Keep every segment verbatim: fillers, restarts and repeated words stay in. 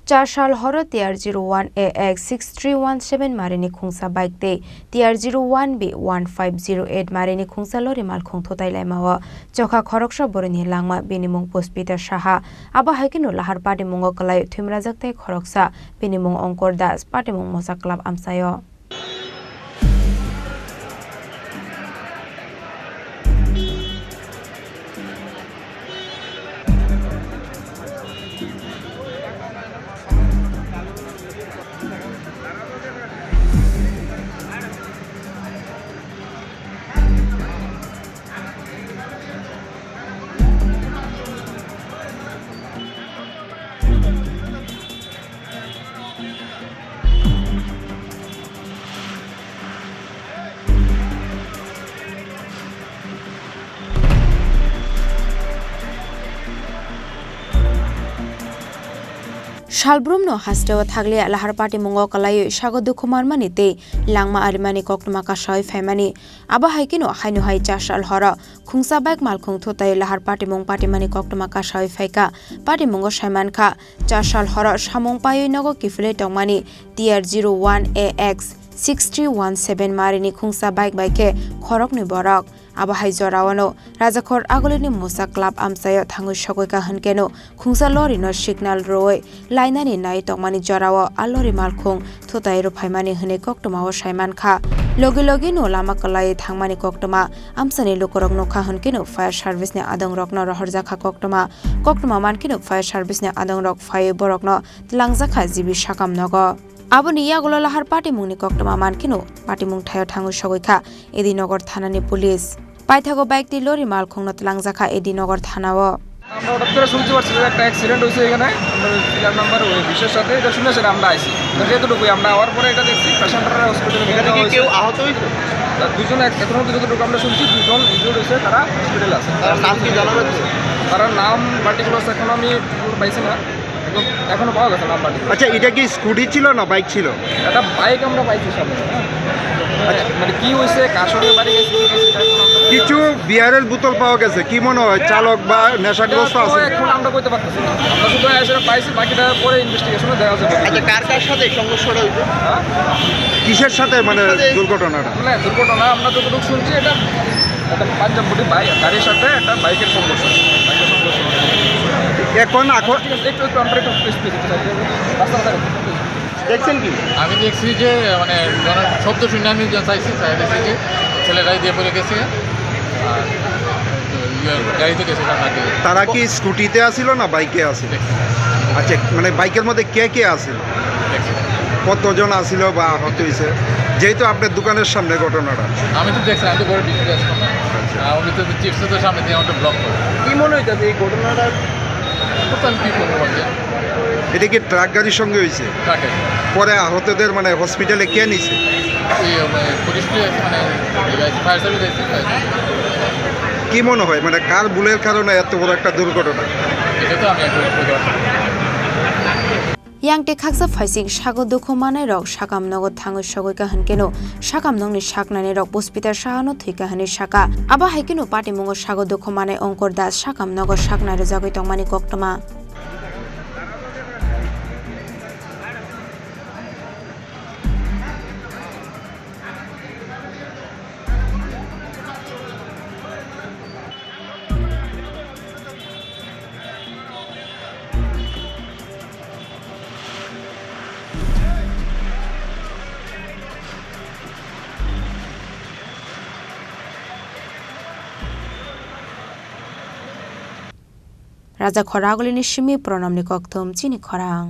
Char sal horo T R zero one A X six three one seven marini khungsa bike tei T R zero one B one five zero eight marini khungsa lori malkhung thutai laimao chokha khoroksa boroni langma bini mung Puspita Saha. Abo hai kheno lahar patimungo kwlai thwimrajak tei khoroksa bini mung Ongkor Das, patimung mosa club amchaio. Salbrumno hasteo thakliya lahar patimungo kwlaiwi sago dukhu manmani tei langma arimani koktwma kasawi phaimani. Abo hai kheno haino hai char sal horo khungsa bike malkhung thutai lahar patimung patimani koktwma kasawi phaikha. Patimungo saimankha, char sal horo samung paiwi nogo kiphilwi tongmani T R zero one A X six three one seven marini khungsa bike bai khe khoroknwi borok. Abo hai jorao no Rajakhor Agulini Musa Club amchaio thangwi sogwi ka hwnkhe no khungsa lorino signal rwui lainani nai tongmani jorao a lori malkhung thutai rwphaimani hwnwi koktwmao saimankha. Logi logi no lama kwlaiwi thangmani koktwma amchani lukurok nukha hwnkhe no fire service ni adongrokno rohorjakha koktwma. Koktwma mankheno fire service ni adongrok phaiwi borokno twlangjakha G B sakam nogo. Aboni yagulo lahar patimungni koktwma mankheno patimung thaio thangwi sogwi kha A D Nagar thanani police. Paithago bike tei lori malkhungno twlangjakha A D Nagar thanao. আমরা হঠাৎ করে শুনতে পারছি যে একটা অ্যাক্সিডেন্ট হয়েছে এখানে, আমরা সিরিয়াল নাম্বার ওই বিশের সাথে এটা শুনে সেটা আমরা আইছি। তো যেতটুকুই আমরা আওয়ার পরে এটা দেখছি, পেশেন্টরা হসপিটালে নিয়ে এখানে যাওয়া কি হয়েছে। কেউ আহত হয়েছে? তা দুজন এক-, এখন পর্যন্ত যতটুকু আমরা শুনছি, দুজন ইনজুর্ড হয়েছে, তারা হসপিটালে আছে। তার নাম কি জানা যাচ্ছে? তার নাম পার্টিকুলার এখন আমি পাইছি না, এখন, এখনো পাওয়া গেছে নাম পার্টিকুলার। আচ্ছা, এটা কি স্কুটি ছিল না বাইক ছিল? একটা বাইক আমরা পাইছি সামনে, হ্যাঁ। আচ্ছা। মানে কি হয়েছে, কার সঙ্গে বাড়ি গেছে, কি হয়েছে, এটা এখন আমরা কিছু বিয়ারের বোতল পাওয়া গেছে, কি মনে হয় চালক বা নেশাগ্রস্ত এটা তো আছে? এখন আমরা কইতে পারতেছি না, আমরা শুধু এসে পাইছি, বাকিটা পরে ইনভেস্টিগেশনে দেখা যাবে। আচ্ছা, কার কার সাথে সংঘর্ষটা হইতো? হ্যাঁ? কিসের সাথে মানে কিসের সাথে? দুর্ঘটনাটা? মানে দুর্ঘটনা আমরা যতটুকু শুনছি, এটা একটা পাঞ্জাব বডি বাইক, গাড়ির সাথে একটা বাইকের সংঘর্ষ, বাইকের সংঘর্ষ। এখন আখ- ঠিক আছে, একটু, একটু আমরা একটু স্পেস দিতে চাই, রাস্তা, রাস্তা। দেখছেন কি? আমি দেখছি যে, মানে, জনের শব্দ শুনে আমি যা চাইছি, চাই দেখছি যে ছেলেটাই দিয়ে পড়ে গেছে, আর ইয়ে, গাড়িতে গেছে, তার আগে। তারা কি স্কুটিতে আসিল না বাইকে আসিল? দেখছি। আচ্ছা, মানে, বাইকের মধ্যে কে কে আসিল? দেখছি। কতজন আসিল বা আহত হয়েছে? যেহেতু আপনার দোকানের সামনে ঘটনাটা। আমি তো দেখছি, আমি তো ঘরে ডিউটিতে আসলাম। আচ্ছা। আর উনি তো চিপসে তো সামনে দিয়ে আমাকে ব্লক করে। কি মনে হইতেছে এই ঘটনাটা? তো আমি কি বলবো বলতে? এটা কি ট্রাক গাড়ির সঙ্গে হয়েছে? ট্রাকে। পরে আহতদের মানে হসপিটালে কে নিছে? এই, মানে, পুলিশ তো এসে, মানে, এই ফায়ার সার্ভিস এসে, ফায়ার সার্ভিস। কি মনে হয়, মানে, কার ভুলের কারণে এত বড় একটা দুর্ঘটনা? এটা তো আমি এখন বলতে পারছি না। Yang tei khaksa phaising sago dukhu manai rok sakam nogo thangwi sogwi ka hwnkhe no sakam nokni saknani rok Puspita Sahano thwi ka hwnwi saka. Abo hai kheno patimungo sago dukhu manai Ongkor Das sakam nogo saknai rwjagwi tongmani koktwma. Raja Khoragulini simi Pranamni kokthum chini khorang.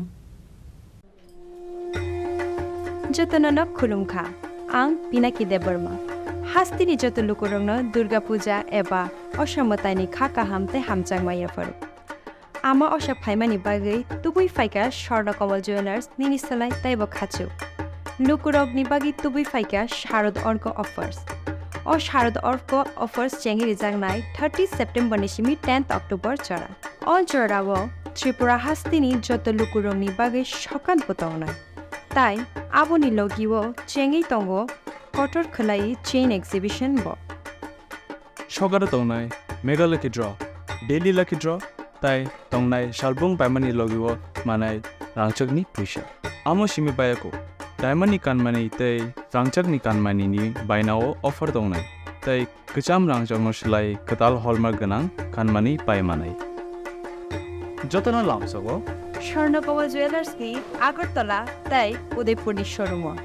Jotono no khulumkha. Ang Pinaki Debbarma. Hasteni joto lukurokno Durga Puja eba Osha mwtaini kha kaham tei hamjakma yapharo. Ama Osha phaimani bagwi tubui phaikha Swarna Kamal Jewellers nini slai teibo khachuk. Lukurokni bagwi tubui phaikha Sharad Orko Offers. O Sharad Orko Offers chengwi rijaknai thirty September ni simi tenth October jora. O jorao Tripura hasteni joto lukurokni bagwi sokat bo tongnai. Tai aboni logio chengwi tongo kotor khwlai chain exhibition bo. Sokaro tongnai Mega Lucky Draw, Daily Lucky Draw, tai tongnai salbung paimani logio manai rangchakni puisa. Amo simi bayako, diamond ni kanmani tei rangchakni kanmani ni bainao offer tongnai, tei kwcham rangchakno swlai kwtal hallmark gwnang kanmani pai manai. Jotono lamsogo Swarnakoba Jewellers ni Agartala tei Udaipur ni showroom o.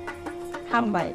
Hambai.